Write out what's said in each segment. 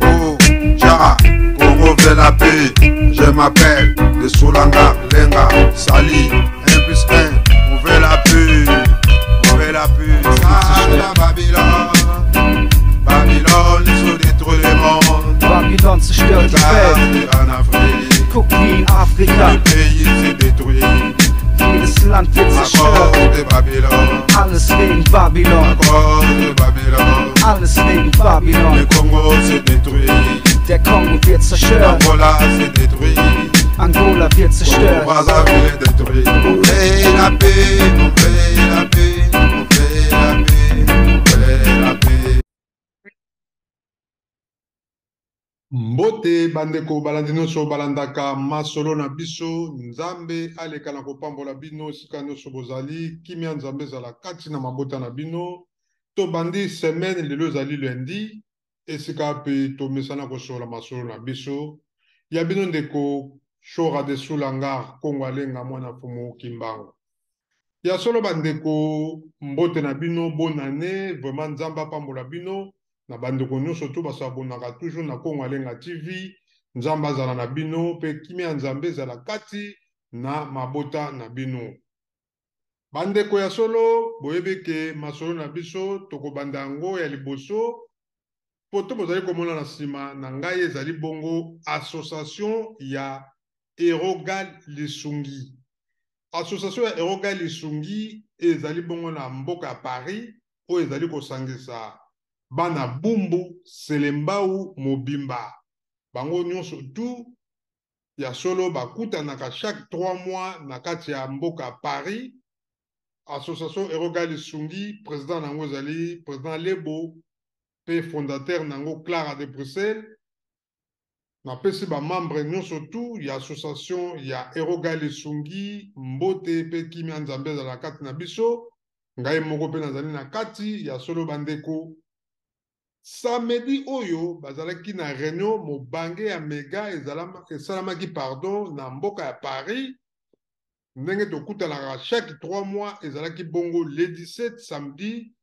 Oh, Tcha, Congo veut la paix. Je m'appelle de Soulanga, Lenga, Sali, 1 plus 1, on veut la paix. On veut la paix. Ça, la Babylone. Babylone, ils ont détruit le monde. Babylon zerstört die Welt. En Afrique. Guck wie in Afrika. Le pays s'est détruit. Jedes Land wird À zerstört. cause de Babylone. Alles wegen Babylon. À cause de Babylone. Alles wegen Babylon. Le Congo s'est détruit. Der Kongo wird zerstört. Angola s'est détruit. Angola wird zerstört. Brazzaville est détruit. On veut la paix, on veut la paix, on veut la paix, on veut la paix. Mbote bandeko balandi nyonso balandaka masolo na biso. Nzambe aleka na kopambola bino esika nyonso bozali. Kimia Nzambe ezala kati na mabota na bino. Tobandi semaine, lelo ezali lundi, esika mpe tomesana kosolola masolo na biso. Ya bino ndeko Shora de Sulangar, Kongo Alenga, mwana Fumu Kimbangu. Ya solo bandeko, mbote na bino, bonne année, vraiment Nzambe apambola bino. Na bandeko nyonso to basabonaka toujours na Kongo Alenga TV, Nzambe azala na bino mpe kimia Nzambe ezala kati na mabota na bino. Bandeko ya solo, boyebi ke masolo na biso tokobanda yango ya liboso. Poto bozali komona na nsima na ngai ezali bongo association ya Erogal Lisungi. Association ya Erogal Lisungi ezali bongo na mboka ya Paris, oyo ezali kosangisa bana Bumbu, Selembao, Mobimba. Bango nyonso tu ya solo bakutanaka chaque 3 mois na kati ya mboka Paris. Association Erogal Lisungi, président nango ezali président Lebo pe fondateur nango Clara de Bruxelles. Napesi ba membre nyonso tu ya association ya Erogal Lisungi mbote pe kimia Nzambe ezala kati na biso. Ngai moko pe nazali na kati ya solo bandeko. Samedi oyo bazalaki na réunion mobange ya mega esalamaki pardon na mboka ya Paris. Ndenge tokutanaka chaque 3 mois ezalaki bongo le 17 samedi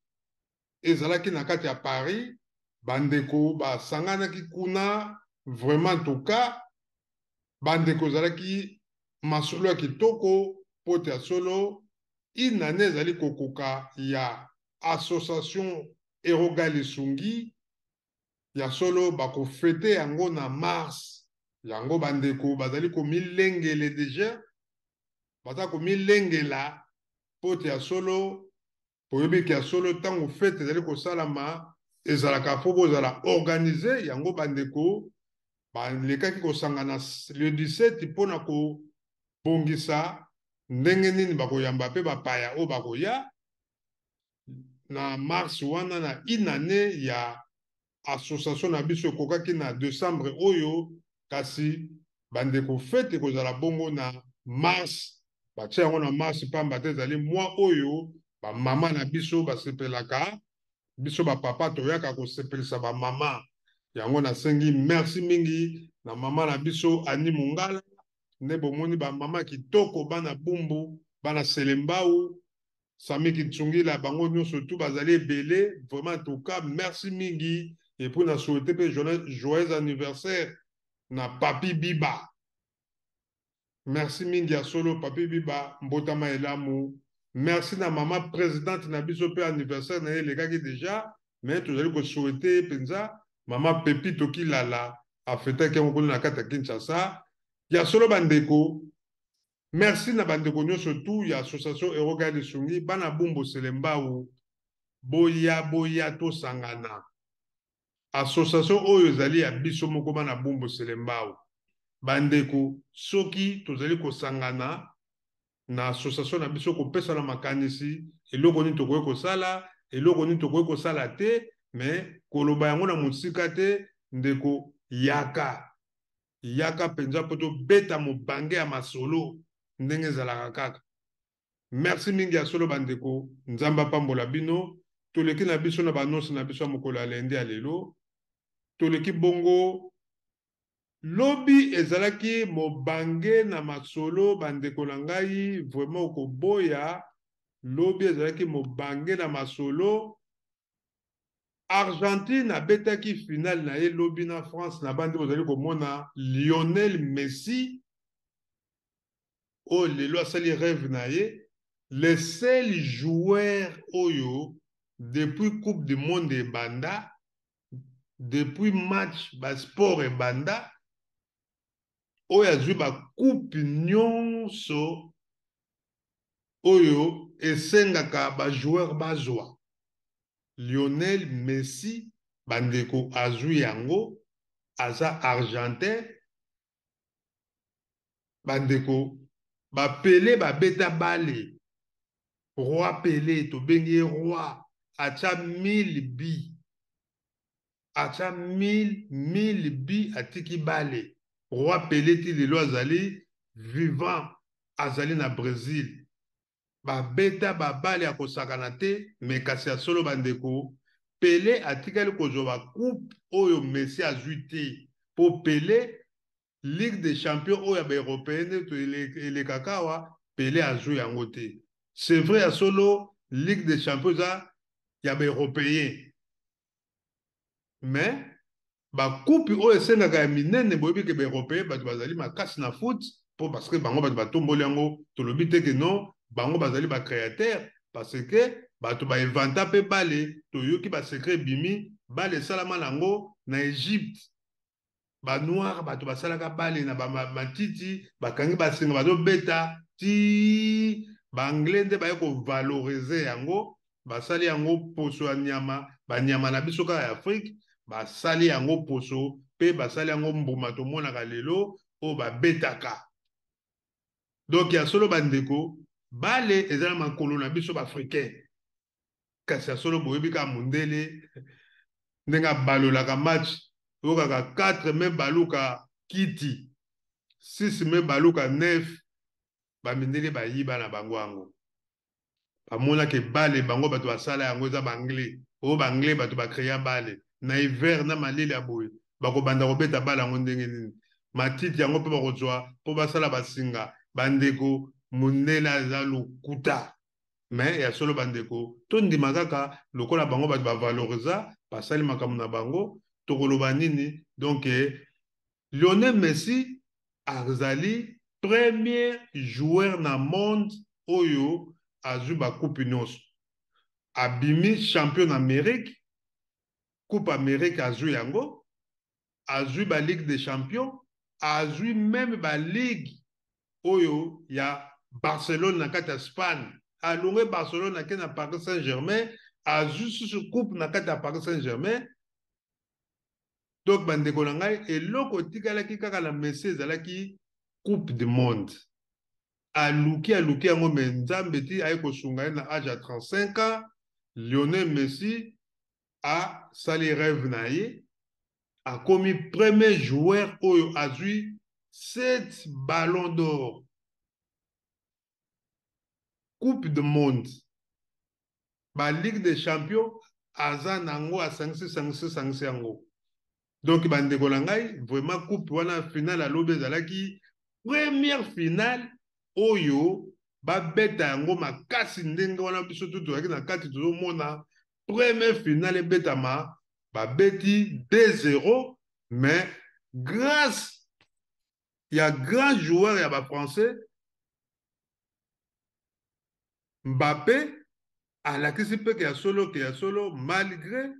ezalaki na kati ya Paris. Bandeko basanganaki kuna vraiment en tout cas bandeko ezalaki masolo ya kitoko pote ya solo. Une année ezali kokoka ya association Erogal Lisungi ya solo bakofete yango na mars. Yango bandeko bazali komilengele déjà, baza komilengela pote ya solo. Boyebi ya solo ntango fete ezali kosalama ezalaka fo bozala organise. Yango bandeko balekaki kosangana le 17 mpona kobongisa ndenge nini bakoyamba mpe bapaya oyo bakoya na mars wana na une année ya association na biso ekokaki na décembre oyo, kasi bandeko fete ekozala bongo na mars. Batia yango na mars pamba te ezali mwa oyo bamama na biso basepelaka, biso bapapa toyaka kosepelisa bamama. Yango nasengi merci mingi na mama na biso Annie Mongala, nde bomoni bamama kitoko bana Bumbu, bana Selembao, Sami Kintsungila, bango nyonso tu bazali ebele. Vraiment en tout cas merci mingi. Et puis na souhaiter pe joyeux anniversaire na Papi Biba. Merci mingi ya solo Papi Biba, mbotama elamu. Merci na mama présidente na biso pe anniversaire na ye elekaki déjà, mais tozali ko souhaiter penza mama Pepito Kilala afetaki yango kuna na kati ya Kinshasa. Ya solo bandeko, merci na bandeko nyonso tu ya association Erogal Lisungi, bana Bumbu Selembao, boya boya tosangana. Association oyo ezali ya biso moko bana Bumbu Selembao. Bandeko, soki tozali kosangana na association na biso kopesana makanisi, eloko nini tokoki kosala, eloko nini tokoki kosala te, mais koloba yango na mosika te, ndeko yaka. Yaka penza po tobeta mobange ya masolo ndenge ezalaka kaka. Merci mingi ya solo bandeko, Nzambe apambola bino. Toleki na biso na banonse na biso ya mokolo ya lundi ya lelo. Toleki bongo lobi ezalaki mobange na masolo bandeko na ngai, vraiment okoboya. Lobi ezalaki mobange na masolo. Argentine abetaki finale na ye lobi na France. Na bandi bozali komona Lionel Messi oyo lelo asali rêve na ye, le seul joueur oyo depuis Coupe du monde ebanda, depuis match ba sport ebanda, oyo azwi ba coupe nyonso oyo esengaka ba joueur bazwa. Lionel Messi bandeko azwi yango, aza argentin bandeko. Ba Pele babeta bale, roi Pele tobengi ye roi, atya 1000 bi, atya 1000 1000 bi, atiki bale. Roi Pele ti lelo azali vivant, azali na Brésil. Babeta babale ya kosakana te, me kasi ya solo bandeko, Pele atikali kozwa bacoupe oyo Messi azwi te, mpo Pele Ligue des champions oyo ya baeuropéen nde elekaka awa, Pele azwi yango te. C'est vrai, ya solo Ligue des champions eza ya baeuropéen, mais bacoupe oyo esengaka ya minene, boyebi ke baeuropéen bato bazali makasi na foot, mpo parce que bango bato batomboli yango. Tolobi te ke non, bango bazali bacréateur, parce que bato bainventa mpe bale. Toyoki basecret ebimi, bale esalama nango na Égypte, banoir bato basalaka bale na bamatiti, bakangi basinga, bazobeta ti baanglais nde baye kovalorize yango, basali yango poso ya nyama, banyama na biso kaka ya Afrique, basali yango poso mpe basali yango mbuma tomonaka lelo oyo babetaka. Donc ya solo bandeko, bale eza na makolo na biso baafricain. Kasi ya solo boyebi kaka mondele ndenge abalolaka match, oyokaka 4 me baluka kiti, 6 me baluka 9. Bamindele bayiba na bango yango, bamonaka ebale bango bato basala yango eza baanglais. Oyo baanglais bato bacréa bale na hiver na malili ya boye, bakobanda kobeta bale yango ndenge nini? Matiti yango mpe bakozwa mpo basala basinga. Bandeko, mondele aza lokuta. Me ya solo bandeko, tondima kaka lokola bango bato bavaloriza, basali makambo na bango, tokoloba nini? Donc Lionel Messi azali premier joueur na monde oyo azwi bacoupe nyonso. Abimi champion na Amérique, Coupe Amérique azwi yango, azwi ba Ligue des champions, azwi même ba ligue oyo ya Barcelone na kati ya Spagne. Alongwe Barcelone, ake na Paris Saint-Germain, azwi susu coupe na kati ya Paris Saint-Germain. Donc bandeko na ngai, eloko etikalaki kaka na Messi ezalaki Coupe du monde. Aluki, aluki yango, me Nzambe ti aye kosunga ye na age ya 35 ans. Lionel Messi asali rêve na ye, akomi premier joueur oyo azwi 7 ballons d'or, Coupe du monde, ba Ligue des champions aza nango, asangisi sangisi sangisi yango. Donc bandeko na ngai, vraiment coupe wana, finale alobi ezalaki première finale oyo babeta yango makasi ndenge wana. Biso tu tozalaki na kati, tozomona première finale ebetama, babeti 2-0, mais grâce ya grand joueur ya bafrançais Mbappé, alakisi mpe ke ya solo, ke ya solo, malgré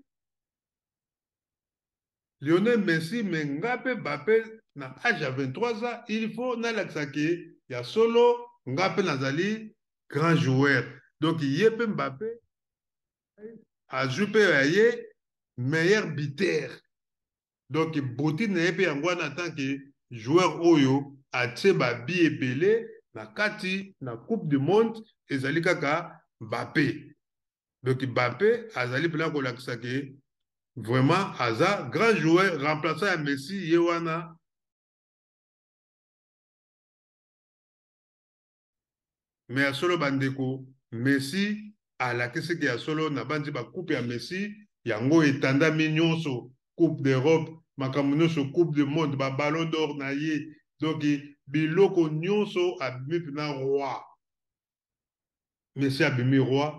Lionel Messi, me nga mpe Mbappé na age ya 23 ans, il faut nalakisa ke ya solo nga mpe nazali grand joueur. Donc ye mpe Mbappé azwi mpe ya ye meilleur buteur. Donc boti na ye mpe yango wana en tant que joueur oyo atie babi ebele na kati na Coupe du monde ezali kaka Mbappé. Donc Mbappé azali mpena kolakisa ke vraiment aza grand joueur, remplaçant ya Messi ye wana. Me ya solo bandeko, Messi alakisi ke ya solo na bandi bacoupe ya Messi yango etandami nyonso, Coupe d'Europe, makambo nyonso, Coupe du monde, baballon d'or na ye. Donc biloko nyonso, abimi mpena roi. Messi abimi roi.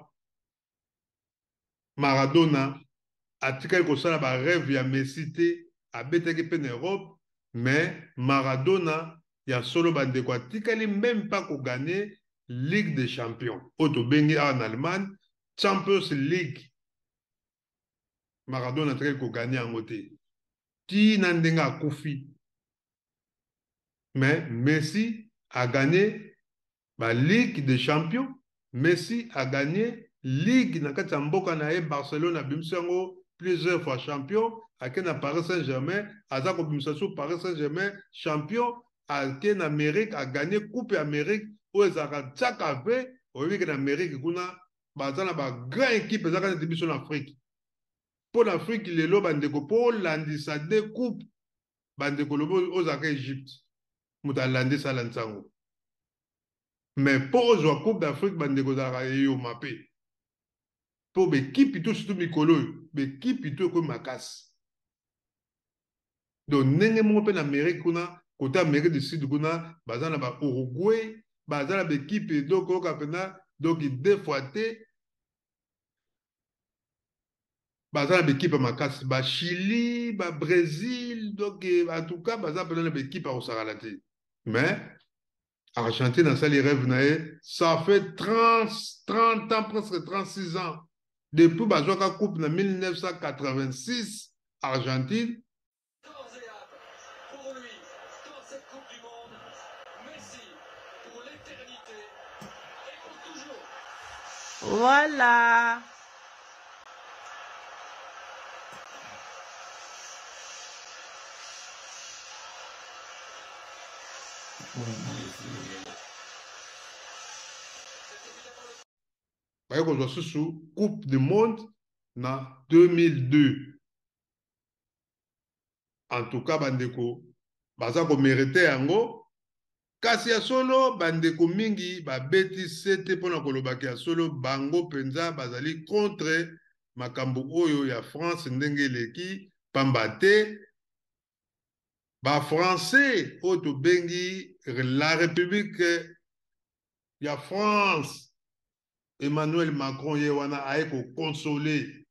Maradona atikali kosala ba rêve ya Messi te, abetaki mpe na Europe, mais Maradona ya solo bandeko atikali meme pas ko gagner Ligue des Champions oyo tobengi awa na Allemagne Champions League. Maradona atikali ko gagner yango te ti na ndenge akufi. Mais Messi a gagné ba Ligue des Champions, Messi a gagné ligue na kati ya mboka na ye Barcelone, abimisi yango plusieurs fois champion, ake na Paris Saint-Germain, aza kobimisa su Paris Saint-Germain champion, ake na Amérique, a gagné coupe ya Amérique oyo ezalaka tiaka ve, oyebi ke na Amérique kuna baza na ba grand équipe ezalaka neti biso na Afrique. Mpo na Afrique lelo bandeko, mpo olandisa deux coupes bandeko, lobi ozalaka Egypte moto alandisa alandisa yango, mais mpo ozwa coupe d'Afrique bandeko ezalaka eyoma mpe mpo bekipi to surtout mikolo oyo bekipi to ekomi makasi. Donc ndenge moko mpe na Amérique kuna, kote Amérique du Sud kuna baza na ba Uruguay, baza na bekipe, donc oyoka mpenza donc deux fois te baza na bekipe ya makasi, ba Chili, ba Brésil, donc en tout cas baza mpenza na bekipe ya kosakana te. Mais Argentine asali rêve na ye, ça fait 30 ans, presque 36 ans depuis bazwaka coupe na 1986 Argentine. Pour lui, dans cette Coupe du Monde, Messi pour l'éternité et pour toujours. Voilà. Baye kozwa susu Coupe du Monde na 2002. En tout cas bandeko baza komerite yango, kasi ya solo bandeko mingi babeti sete mpona kolobaka ya solo bango mpenza bazali contre makambo oyo ya France ndenge eleki, pamba te ba Français oyo tobengi la République ya France, Emmanuel Macron ye wana aye kokonsole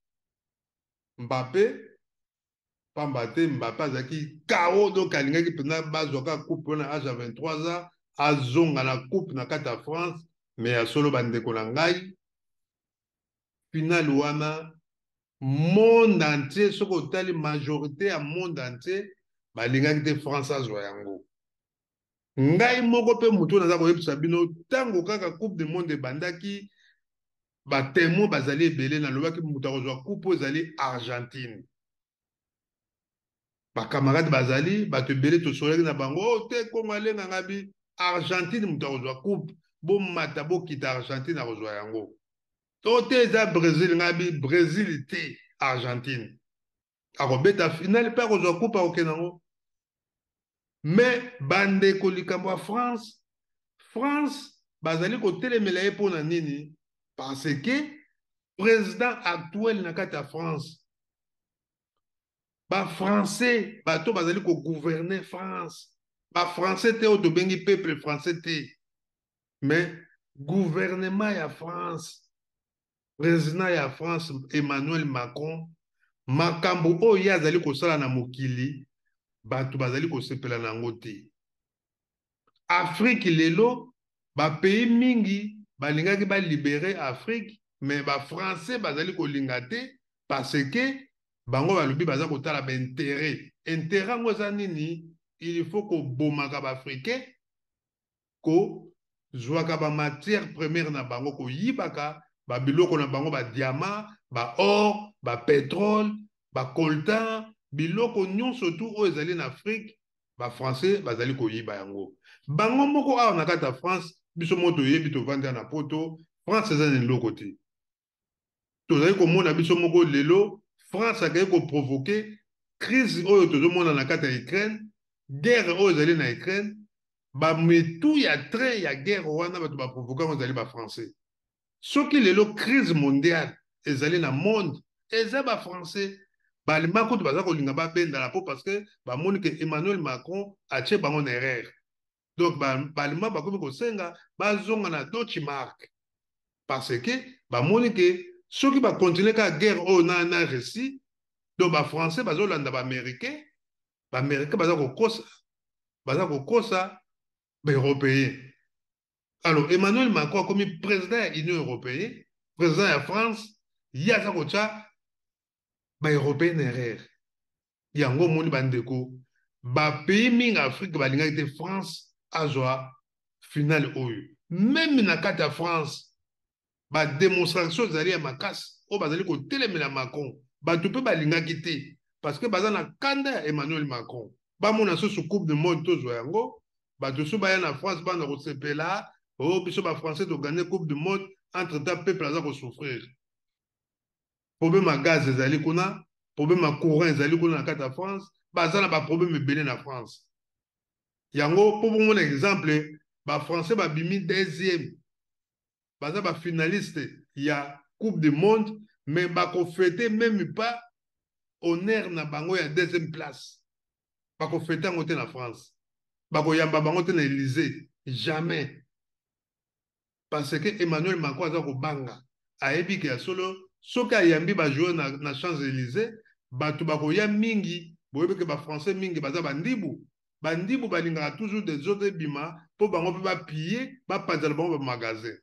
Mbappé, pamba te Mbappé azalaki KO, donc alingaki mpenza bazwaka coupe wana âge ya 23 ans, azonga na coupe na kati ya France. Mais ya solo bandeko na ngai, finale wana monde entier, soki otali majorité ya monde entier balingaki te France azwa yango. Ngai moko mpe moto naza koyebisa bino, ntango kaka coupe du monde ebandaki, batémoin bazali ebele, nalobaki moto akozwa coupe oyo ezali Argentine. Bakamarade bazali bato ebele, tosolaki na bango, oh te Kongo alenga ngabi Argentine moto akozwa coupe, bomata bokita Argentine akozwa yango. To te eza Brésil, ngabi Brésil te, Argentine akobeta finale mpe akozwa coupe, akokende yango. Mais bandeko, likambo ya France, France bazali kotelemela ye mpona nini? Parce que président actuel na kati ya France, ba Français bato bazali kogouverne France, ba Français te oyo tobengi peuple français te, mais gouvernement ya France, président ya France Emmanuel Macron, makambo oyo ye azali kosala na mokili, bato bazali kosepela na yango te. Afrique lelo, ba pays mingi balingaki ba libérer Afrique, mais ba Français bazali kolinga te, parce que bango balobi baza kotala ba intérêt. Intérêt yango eza nini? Il faut kobomaka ba Africains, kozwaka ba matière première na bango, koyibaka ba biloko na bango, ba diamant, ba or, ba pétrole, ba coltan, biloko nyonso tu oyo ezali na Afrique, ba Français bazali koyiba yango. Bango moko awa na kati ya France, biso moko toyebi, tovandi na poto, France eza na eloko te. Tozali komona biso moko lelo, France akei koprovoke crise oyo tozomona na kati ya Ukraine, guerre oyo ezali na Ukraine, bamitu ya train ya guerre wana bato baprovoke yango ezali ba Français. Soki lelo crise mondiale ezali na monde, eza ba Français. Balima kutu baza kolinga babendana po parce que bamoni ke Emmanuel Macron atie bango na erreur. Donc balima bakomi kosenga bazonga na Deutsche Mark, parce que bamoni ke soki bakontinue kaka guerre oyo na Russie, Donc bafrançais bazolanda baaméricain, baaméricain baza kokosa, baza kokosa baeuropéen. Alors Emmanuel Macron akomi président ya Union européenne, président ya France, ye aza kotya baeuropéen na erreur. Yango omoni bandeko, bapays mingi Afrique balingaki te France azwa finale oyo. Meme na kati ya France bademonstration ezali ya makasi oyo bazali kotelemela Macron. Bato mpe balingaki te parce que baza na kanda ya Emmanuel Macron. Bamona susu Coupe du monde tozwa yango, bato so baya na France bana kosepela, oh biso bafrançais toganye Coupe du monde, entre temps peuple aza kosouffrir. Problème ya gaz ezali kuna, problème ya courant ezali kuna na kati ya France, baza na baproblème ebele na France. Yango mpo bomona exemple, bafrançais babimi deuxième, baza bafinaliste ya Coupe du monde, mais bakofete même pas honneur na bango ya deuxième place. Bakofete yango te na France, bakoyamba bango te na Élysée, jamais. Parce que Emmanuel Macron aza kobanga, ayebi ke ya solo soki ayambi bajoueur na Champs-Élysées, bato bakoya mingi. Boyebi ke bafrançais mingi baza bandibu, bandibu balingaka toujours des autres ebima mpo bango mpe bapille, bapanzela bango bamagasin.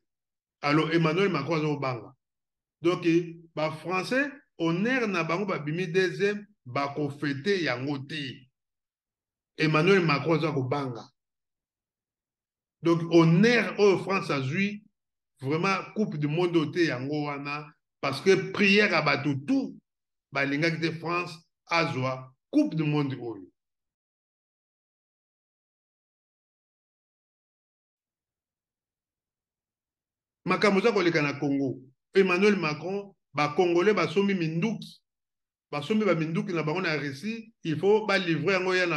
Alors Emmanuel Macron aza kobanga, donc bafrançais honneur na bango babimi deuxième, bakofete yango te. Emmanuel Macron aza kobanga, donc honneur oyo France azwi vraiment Coupe du monde oyo te, yango wana parce que prière ya bato tout balingaki te France azwa Coupe du monde oyo. Makambo eza koleka na Congo, Emmanuel Macron, bacongolais basombi minduki, basombi baminduki na bango na Russie, il faut balivre yango ya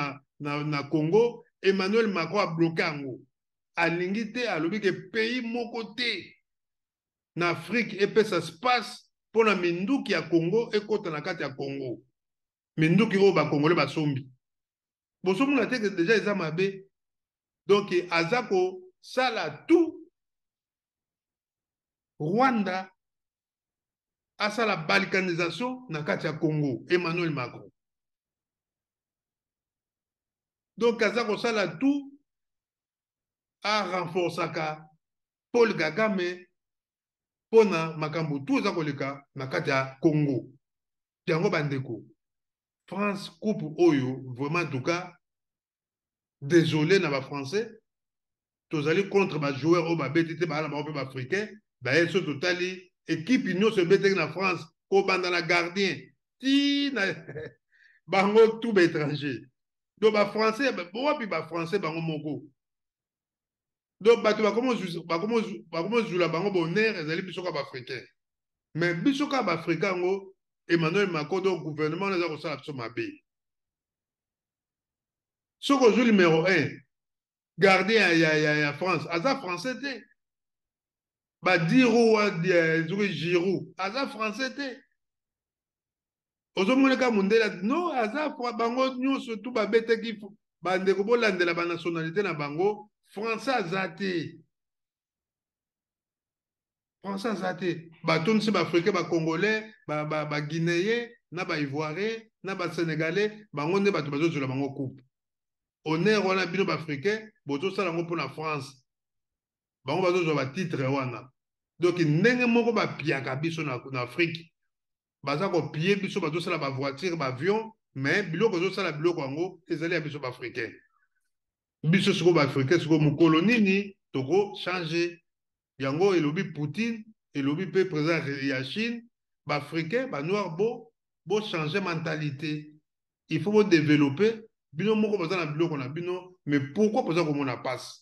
na Congo. Emmanuel Macron abloke yango, alingi te, alobi ke pays moko te na Afrique epesa space mpona minduki ya Congo ekota na kati ya Congo. Minduki oyo bacongolais basombi, bozomona te ke deja eza mabe. Donc aza kosala tout Rwanda asala balkanisation na kati ya Congo, Emmanuel Macron. Donc aza kosala tout arenforçaka Paul Kagame mpona makambo tout eza koleka na kati ya Congo. Yango bandeko, France coupe oyo vraiment, en tout cas désolé na bafrançais, tozali contre bajoueur oyo babeti te, baa na bango mpe baafricain. Baye so totali équipe nyonso ebetaki na France, kobanda na gardien ti na bango tout baétranger. Donc bafrançais wapi? Bafrançais bango moko, donc bato bakomozula bango bonheur ezali biso kaka baafricain. Mais biso kaka baafricain yango, Emmanuel Macron, donc gouvernement wana eza kosala biso mabe. Soki ozwi numéro 1, gardien ya France aza français te, badiru soki Giroud aza français te, ozomonaka mondele no aza. Bango nyonso tu babetaki, bandeko bolandela banationalité na bango, français aza te, français aza te. Batondisi baafricain, bacongolais, baguinéen na baivoirien na basénégalais, bango nde bato bazozwela bango coupe. Honneur wana bino baafricain bozosala yango mpona France, bango bazozwa batitre wana. Donc ndenge moko bapiaka biso na Afrique, baza kopie biso, bazosala bavoiture, baavion, mais biloko ezosala biloko yango ezali ya biso baafricain. Biso sikoyo baafricain, sikoyo mokolo nini tokochange yango? Elobi Poutine, elobi mpe président ya Chine, baafricain, banoir, bo bochange mentalité, il faut bodévelopper bino moko, boza na biloko na bino, mais pourquoi boza komona mpasi?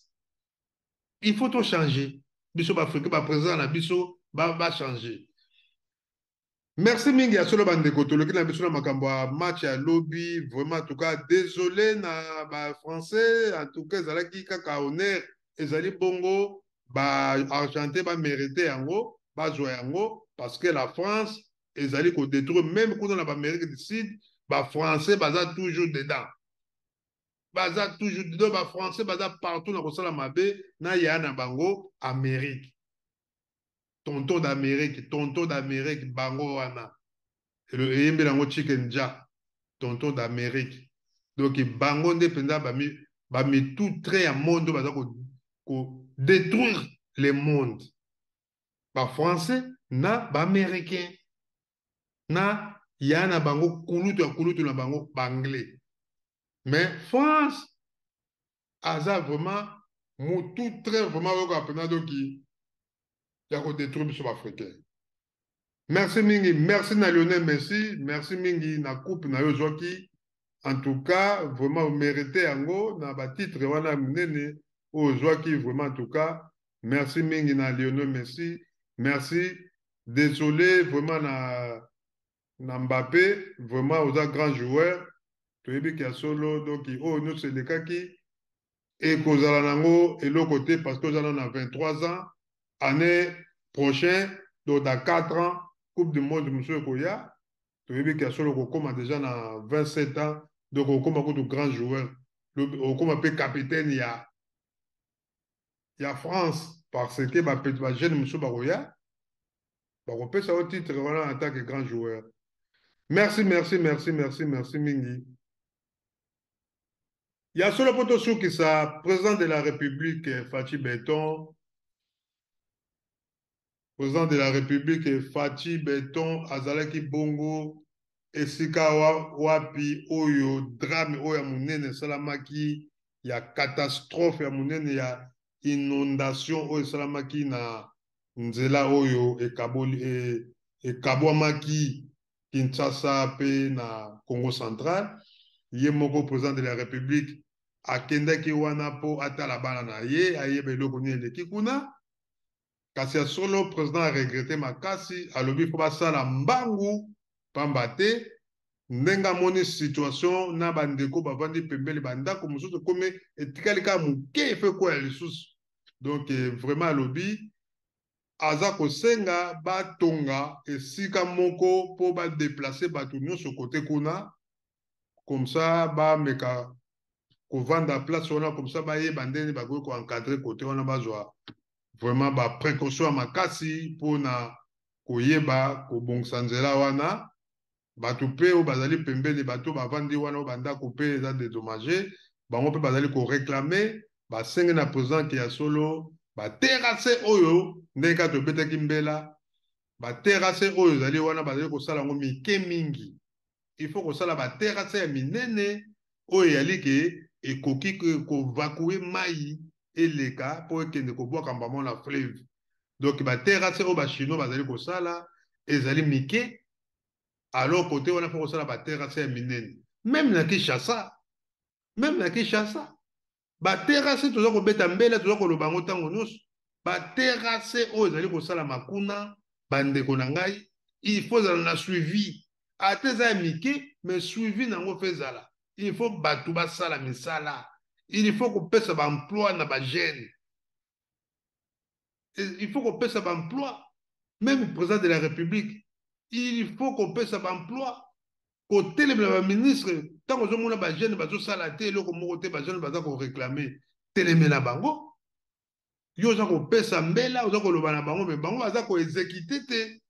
Il faut tochange biso baafricain, baprésident na biso bachange. Merci mingi ya solo bandeko, toloki na biso na makambo ya match ya lobi. Vraiment, en tout cas désolé na bafrançais, en tout cas ezalaki kaka honneur, ezali bongo, baargentin bamérite yango, bazwa yango, parce que la France ezali kodétruire même kuna na baamérique du Sud. Bafrançais baza toujours dedans, baza toujours dedans, bafrançais baza partout na kosala mabe na ya na bango Amérique, tonton d'Amérique, tonton d'Amérique, bango wana. Eyembeli yango Chicken Ja, Tonton d'Amérique. Donc bango nde mpenza bamitu train ya monde baza ko détruire le monde. Ba Français na ba Américains na ya na bango kulutu ya kulutu na bango ba Anglais. Mais France aza vraiment mutu très vraiment oyoka mpenza doki ya kodétruire biso baafricain. Merci mingi, merci na Lionel Messi, merci mingi na coupe na yo ozwaki. En tout cas, vraiment mérité yango na batitre wana monene oyo ozwaki vraiment. En tout cas, merci mingi na Lionel Messi, merci. Désolé vraiment na Mbappé, vraiment oza grand joueur, toyebi ke ya solo. Donc oyo nyonso elekaki ekozala nango eloko te parce que oza na 23 ans. Année prochaine, donc dans 4 ans, Coupe du monde mosusu ekoya, toyebi ke ya solo okokóma déjà na 27 ans. Donc okokóma kutu grand joueur, okokóma mpe capitaine ya France parce que bajeune mosusu bakoya, bakopesa yo titre wana en tant que grand joueur. Merci, merci, merci, merci, merci mingi. Ya solo, mpo tosukisa, président de la République Fatshi Béton, président de la République Fatshi Béton azalaki bongo esika wapi oyo drame oyo ya monene esalamaki, ya catastrophe ya monene ya inondation oyo esalamaki na nzela oyo ekabwamaki Kinshasa mpe na Congo Central. Ye moko président de la République akendaki wana mpo atala bana na ye, ayeba eloko nini eleki kuna. Kasi ya solo, président aregretter makasi, alobi mpo basala mbangu, pamba te ndenge amoni situation na bandeko bavandi pembeni, bandako mosusu ekomi etikali kaka moke efe kwea lisusu. Donc vraiment alobi aza kosenga batonga esika moko mpo badéplacer bato nyonso kote kuna, comme ça bameka kovanda place wana, comme ça bayeba ndenge bakoki koencadrer kote wana, bazwa vraiment baprécaution ya makasi mpona koyeba kobongisa nzela wana. Bato mpe oyo bazali pembeni, bato bavandi wana, oyo bandako mpe eza dédommagé, bango mpe bazali koréclamer, basenge na président ke ya solo baterrasse oyo, ndenge kaka tobetaki mbela, baterrasse oyo ezali wana bazali kosala yango mike mingi. Il faut kosala baterrasse ya minene oyo eyali ke ekoki koévacuer mai eleka mpo ekende kobwaka mbamo na fleuve. Donc baterrasse oyo bachinois bazali kosala ezali mike, alors kote wana mpo kosala baterrasse ya minene. Même na Kinshasa, même na Kinshasa, baterrasse toza kobeta mbele, toza koloba yango ntango nyonso, baterrasse oyo ezali kosalama kuna, bandeko na ngai, il faut ezala na suivi. Ata eza ya mike, mais suivi nango mpe ezala. Il faut bato basala misala, il faut kopesa baemploi na bajeune, il faut kopesa baemploi. Même président de la République, il faut kopesa baemploi, kotelemela baministre. Ntango ozomona bajeune bazosala te eloko moko te, bajeune baza koréclamer, telemela bango. Yo oza kopesa mbela, oza koloba na bango, mais bango baza koexécuter te.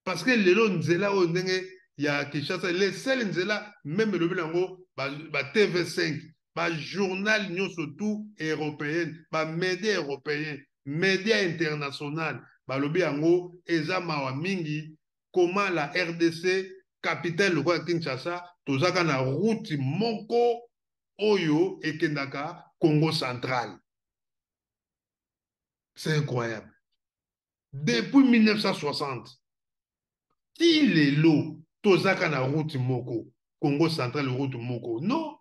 Parce que lelo nzela oyo ndenge ya Kinshasa, le seul nzela, même elobi yango ba TV5, bajournal nyonso tout européenne, bamédia européen, média international, balobi yango eza mawa mingi. Comment la RDC, capitale lokola Kinshasa, tozaka na route moko oyo ekendaka Congo Central? C'est incroyable. Depuis 1960 ti lelo tozaka na route moko Congo Central, route moko. Non,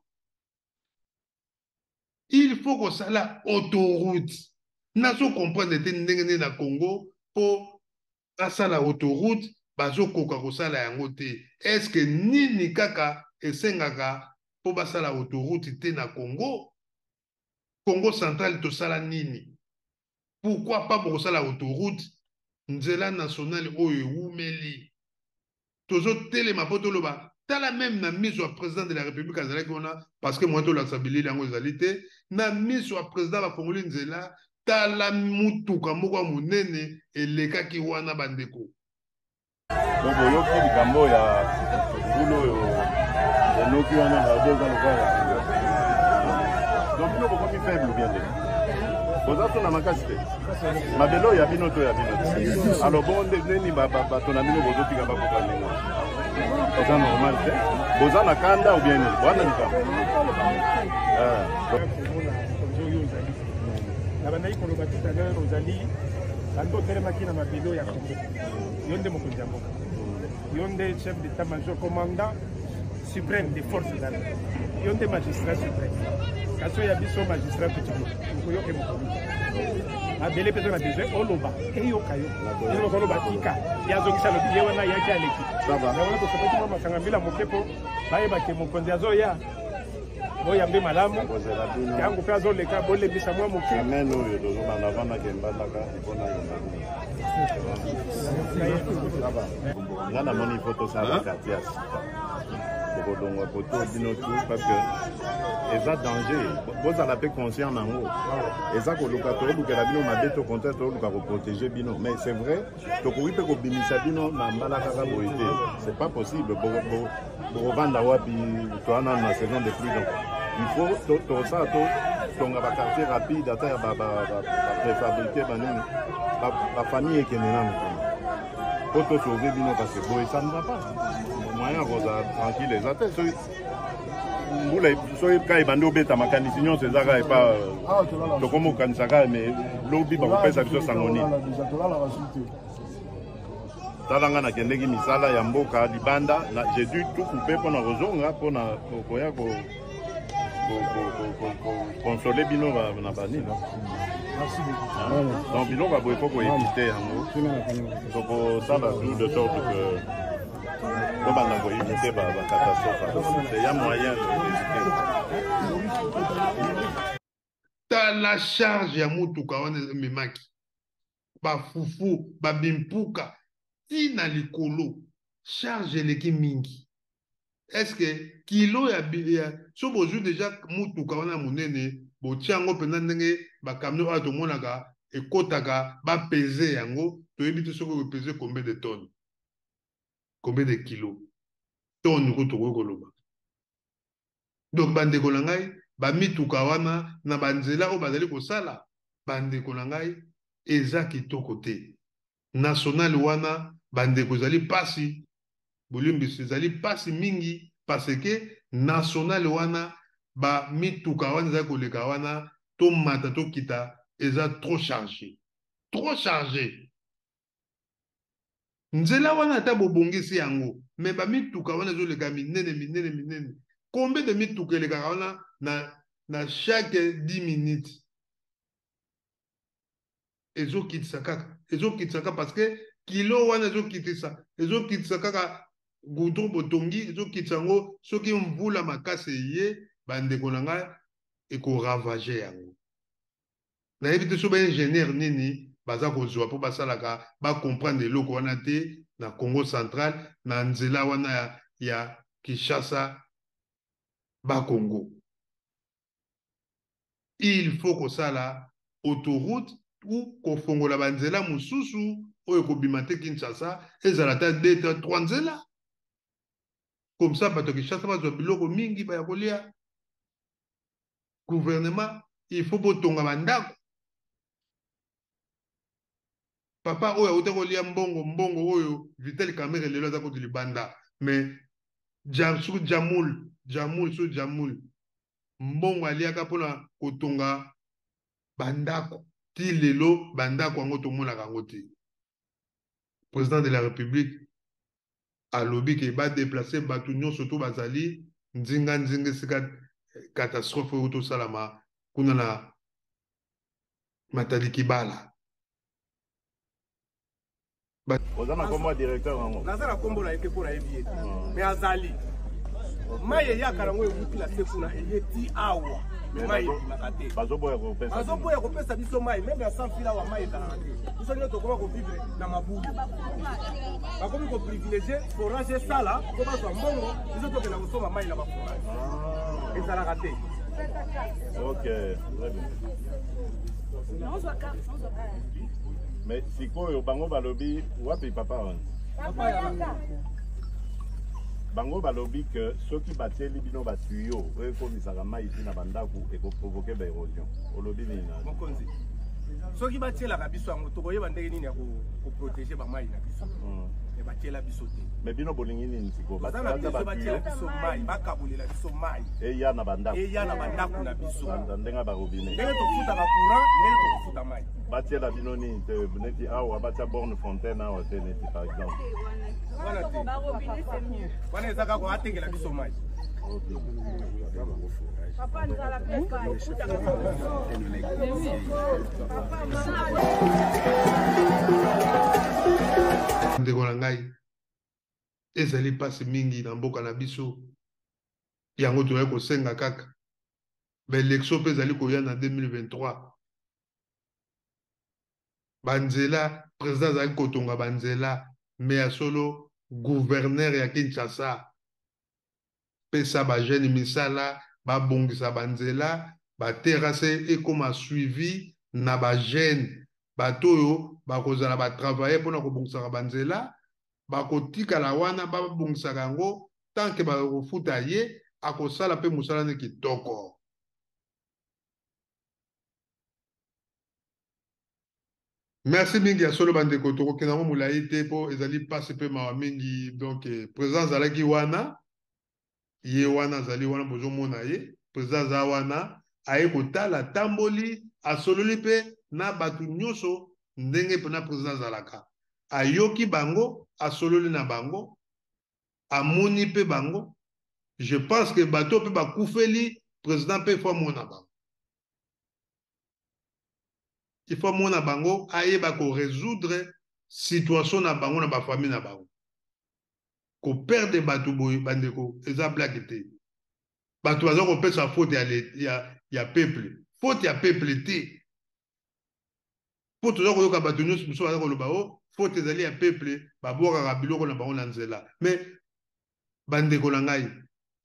il faut kosala autoroute. Nazo comprendre te ndenge nini na Congo mpo basala autoroute bazokoka kosala yango te. Est-ce nini kaka esengaka mpo basala autoroute te na Congo? Congo Central tosala nini? Pourquoi pas bokosala autoroute? Nzela nationale oyo ewumeli, tozotelema mpo toloba. Tala, même na miso ya président de la République azalaki wana, parce que moyen tolakisa bilili yango ezali te. Na miso ya président bafongoli nzela, tala mutuka moko ya monene elekaki wana, bandeko. Donc boyoki likambo ya mbula oyo enoki wana balobi eza lokola ya donc bino bokomi faible bien te boza so na makasi te mabele oyo ya bino to ya bino te alors bongo nde nini bato na bino bozotika bakoka ndenge wana eza normal te boza na kanda ou bien nini boana likambo ah. nabandaki koloba tout à l'heure ozali bando otelemaki na mabele ya congo yo nde mokonzi ya mboka yo nde chef d'état major commandant suprême des forces armées yo nde magistrat suprême kasi oyo ya biso magistrat coutumier okoyoka mokolo mabele mpe eza na besoin oloba eyoka yo eloko oloba tika ye azongisa alobi ye wana yaki aleki yango wana tosopaki mwa masanga mbila moke mpo bayeba ke mokonzi azoya boyambe malamu yango mpe azoleka bolembisa mwa moke semaine oyo tozobanda vandaka embandaka mpona nga namoni fo tosala quartier ya sika bokolongwa poto bino tu parce que eza danger bozala mpe conscient na yango eza koluka toolukela bino mabe to contraire tooluka koprotege bino mais c'est vrai tokoki mpe kobimisa bino na mbala kaka boye te c'est pas possible bokovanda wapi toa nano na saison de pluie donc il faut tosala totonga baquartier rapide ata ya bapréfabriqué banini bafamille ekende nano kuna mpo tosauve bino parce que boye ça ne va pas moyen ya kozala tranquille eza te soki mbula soki kaka ebandi obeta makanisi nyonso eza kaka epa tokomi kokanisa kaka me lobi bakopesa biso sango nini tala nga nakendeki misala ya mboka libanda j'ai dû tout couper mpo na kozonga mpo na koya ko console bino na banini donc biloko ya boye fo koevite yango tokosala tout de sorte que tobanda koevite bacatastrophe ya moyen de éviter. Tala charge ya motuka wana ememaki bafufu babimpuka ti na likolo charge eleki mingi est-ce kilo ya, ya so bozwi deja motuka wana monene botia yango mpenza ndenge bakamio oyo tomonaka ekotaka bapeze yango toyebi te soki okopeze combien de tonnes combien de kilo tonne ko tokoki koloba donc bandeko na ngai bamituka wana na banzela oyo bazali kosala bandeko na ngai eza kitoko te national wana bandeko ezali mpasi bolimbisi ezali mpasi mingi parce que national wana bamituka wana ezali koleka wana tomata tokita eza trop chargé trop chargé nzela wana ata bobongisi yango me bamituka wana ezoleka minene minene minene combien de mituka elekaka wana na, na chaque 10 minutes ezokitisa kaka ezokitisa kaka parce que kilo wana ezokitisa ezokitisa kaka goudron botongi ezokitisa yango soki mvula makasi eye bandeko na ngai ekoravage yango nayebi te so baingénieur nini baza kozwa mpo basalaka bacomprendre eloko wana te na Congo central na nzela wana ya, ya Kinshasa Bakongo il faut kosala autoroute ou kofongola banzela mosusu oyo ekobima te Kinshasa ezala ata 2 to 3 nzela comme ça bato ya Kinshasa bazwa biloko mingi baya kolia gouvernement il faut botonga bandako papa oyo auta kolia mbongo mbongo oyo Vital Kamerhe lelo aza kutu libanda mais jam, su jamul jamul su jamul mbongo aliaka mpona kotonga bandako ti lelo bandako yango tomonaka yango te président de la république alobi ke badeplace bato nyonso to bazali nzinga nzinga esika catastrophe oyo tosalama kuna na Matadi Kibala. Oza na kombo ya directeur yango? Naza na kombo na ye te mpo nayebi ye te mais azali mai eyaka nango ewuti na se kuna eye ti awa mai ebimaka te bazoboya kopesa bazoboya kopesa biso mai meme ya sans fil awa mai ezalaka te biso nyonso tokoma kovivre na mabulu bakomi koprivilégie forage esala mpo bazwa mbongo biso tokenda kosomba mai na baforage ah. ezalaka te ok très bien mais sikoyo bango balobi wapi papa wana Bango balobi que soki batieli bino ba tuyau oyo ekomisaka mai ti na bandako ekoprovoke ba érosion. Olobi nini na mokonzi? Soki batielaka biso yango, tokoyeba ndenge nini ya koprotege bamai na biso. Me batiela biso te. Me bino bolingi nini sikoyo? Toza na besoin batiela biso mai, bakabolela biso mai eya na bandako, eya na bandako na biso, ndenge barobinet, ndenge tofutaka courant, ndenge tokofuta mai. Batiela bino nini te? Neti awa batia borne fontaine awa te, neti par exemple? Wana te, wana eza kaka atekela biso mai. Papa, nzala mpe Ndeko na ngai, ezali mpasi mingi na mboka na biso. Yango toyaki kosenga kaka baelektio mpe ezali koya na 2023. Banzela, président azali kotonga banzela, me ya solo, gouverneur ya Kinshasa, pesa bajeune misala, babongisa banzela, baterrasse ekoma suivi na bajeune. Bato oyo bakozala batravaille mpona kobongisaka banzela bakotikala wana, babongisaka yango tant que bakofuta ye, akosala mpe mosala ne kitoko. Merci mingi ya solo bandeko, tokokenda yango molai te mpo ezali mpasi mpe mawa mingi. Donc président azalaki wana, ye wana azali wana, bozomona ye, président aza wana, aye kotala, tamboli, asololi mpe na bato nyonso ndenge mpena président azalaka. Ayoki bango, asololi na bango, amoni mpe bango. Je pense que bato mpe bakufeli président mpe faut amona bango, il faut amona bango, ayeba korésoudre situation na bango na bafamille na bango. Koperdre bato boye, bandeko, eza blague te. Bato baza kopesa faute ya peuple, faute ya peuple te, mpo toza koyoka bato nyonso mosusu baza koloba o faute ezali ya peuple, babwakaka biloko na bango na nzela. Mais bandeko na ngai,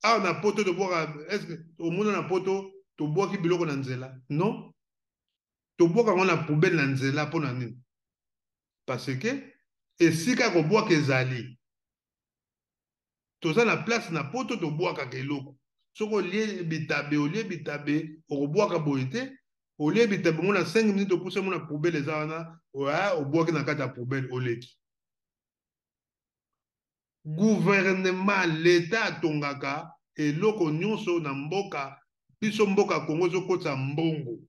awa na Poto tobwaka, est-ce omona na Poto tobwaki biloko na nzela? Non, tobwaka yango na poubelle na nzela. Mpo na nini? Parce que esika ya kobwaka ezali. Toza na place na Poto tobwakaka eloko. Soki olie bitabe, olie bitabe, okobwaka boye te. Olie bitabe ngo na 5 minutes, opusa ngo na poubelle eza wana, obwaki na kati ya poubelle, oleki. Gouvernement, leta atongaka eloko nyonso na mboka biso. Mboka Kongo ezokotisa mbongo,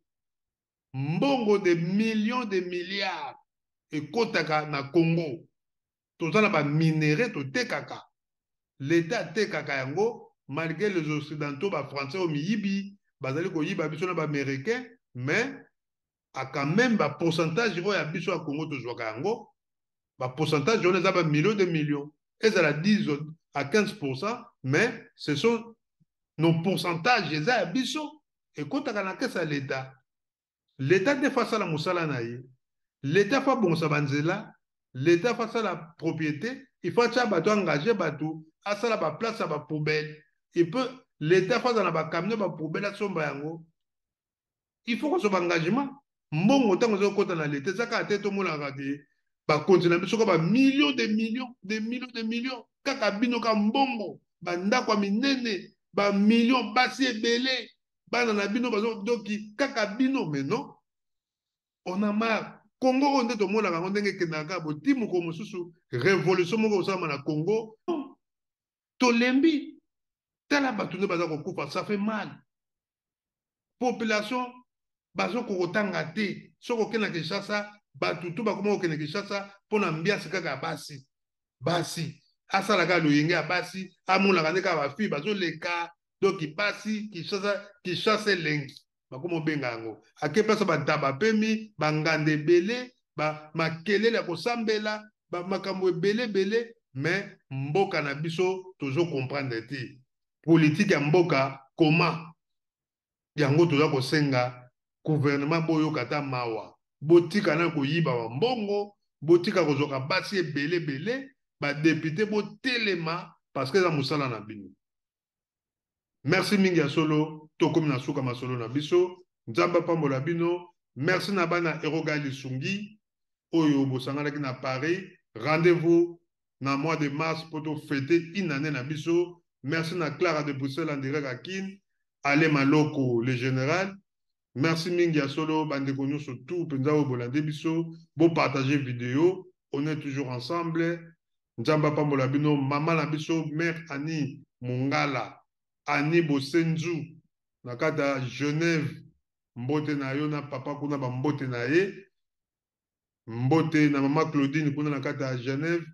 mbongo de millions de milliards ekotaka na Congo. Toza na baminerais totekaka, leta atekaka yango malgré les Occidentaux, bafrançais oyo miyibi bazali koyiba biso na baaméricain. Mais a quand même bapourcentage oyo ya biso ya Congo tozwaka yango. Bapourcentage wana eza bamillions de millions, ezala 10 à 15, mais ce sont nos pourcentages, eza ya biso, ekɔtaka na caisse ya leta. Leta te faut asala mosala na ye. Leta faut abongisa banzela, leta faut asala propriété, il faut atia bato, engage bato, asala baplace ya bapoubelle. Et peut leta faut azala na bacamion bapoubelle, asomba yango. Il faut kozwa baengagement. Mbongo ntango ezokɔta na leta, eza kaka te tomonaka te bakonzi na biso ka bamillions de millions de millions de millions, kaka bino ka mbongo, bandako ya minene, bamillions, basi ebele, bana na bino bazodoki kaka bino. Mais non, on a marre. Congo oyo nde tomonaka yango ndenge ekendaka kaka boti. Mokolo mosusu révolution moko kosalama na Congo. Tolembi. Tala bato nde baza kokufa, ça fait mal. Population bazokoka kotanga te. Soki okende na Kinshasa, bato tu bakoma kokende Kinshasa mpo na ambiance kaka ya basi. Basi asalaka loyenge ya basi, amonaka nde kaka bafille bazoleka. Donc basi, Kinshasa, Kinshasa elengi bakoma obenga yango. Ake place bantaba pemi, banganda ebele, makelele ya kosambela, makambo ebele ebele. Mais mboka na biso tozocomprendre te politike ya mboka koma yango. Toza kosenga gouvernement, boyoka ata mawa, botika na koyiba bambongo, botika kozwaka basi ebele ebele. Badéputé, botelema parce que eza mosala na bino. Merci mingi ya solo. Tokomi na suka masolo na biso. Nzambe apambola bino. Merci na bana Eroga Lisungi oyo bosanganaki na Paris. Rendez-vous. na mois de mars mpo tofete une année na biso. Merci na Clara de Bruxelles en direct à Kin, Ale Maloko le général. Merci mingi ya solo bandeko nyonso tout mpenza oyo bolandi biso, bopartage video, on est toujours ensemble. Nzambe apambola bino. Mama na biso mère Annie Mongala, Annie Bosenzu na kati ya Genève, mbote na yo na papa kuna, bambote na ye. Mbote na mama Claudine kuna na kati ya Genève.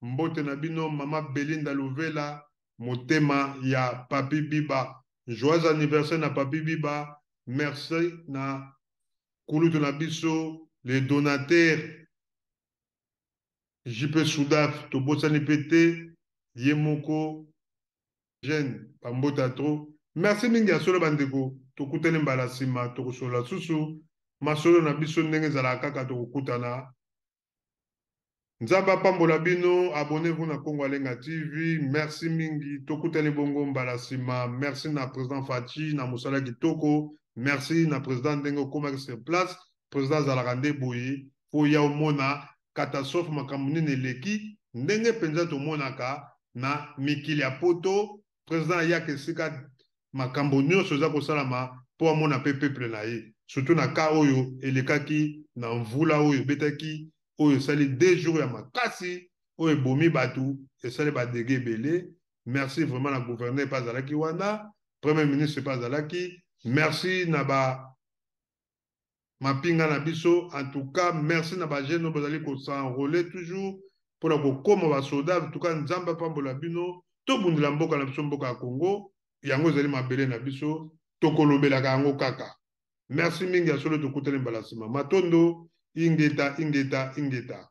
Mbote na bino mama Belinda Luvela, motema ya Papi Biba. Joyeux anniversaire na Papi Biba. Merci na kulutu na biso le donateur JP Soudaf, tobosani pe te ye moko jeune bambota trop. Merci mingi ya solo bandeko, tokutani mbala nsima, tokosolola susu masolo na biso ndenge ezalaka kaka, tokokutana. Nzambe apambola bino. Abonnez-vous na Congo Alenga TV. Merci mingi, tokutani bongo mbala nsima. Merci na président Fatshi na mosala kitoko. Merci na président ndenge okomaki sur place. Président azalaka nde boye po ya omona catastrophe makambo nini eleki, ndenge mpenza tomonaka na mikili ya poto. Président ayaka esika makambo nyonso eza kosalama mpo amona mpe peuple na ye, surtout na cas oyo elekaki na mvula oyo ebetaki, oyo esali 2 jours ya makasi, oyo ebomi bato, esali badege ebele. Merci vraiment na gouverneur mpe azalaki wana, premier ministre mpe azalaki. Merci na ba mapinga na biso. En tout cas merci na bajeune oyo bazali kosenrole toujours mpona kokóma basoda. En tout cas Nzambe apambola bino. Tobundela mboka na biso, mboka ya Congo, yango ezali mabele na biso, tokolobelaka yango kaka. Merci mingi ya solo, tokutani mbala nsima. Matondo, ingeta, ingeta, ingeta.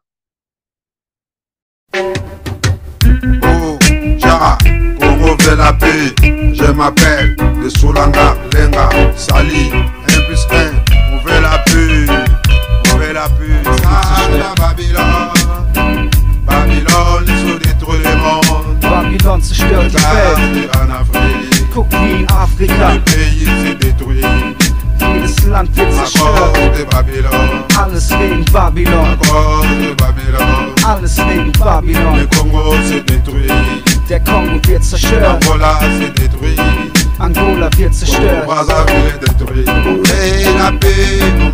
Oh, Tcha, Congo veut la paix. Je m'appelle de Soulanga, Lenga, Sali, 1 plus 1, on veut la paix. On veut la paix. Ça, la Babylone, Babylone, ils ont détruit le monde. Babylon zerstört die Welt. En Afrique, Guck wie in Afrika. Le pays s'est détruit. Jedes Land wird À zerstört. cause de Babylone, Alles wegen Babylon. à cause de Babylone. Alles wegen Babylon. Le Congo s'est détruit, Der Kongo wird zerstört. Angola s'est détruit, Angola wird zerstört. Brazzaville est détruit. On veut la paix, on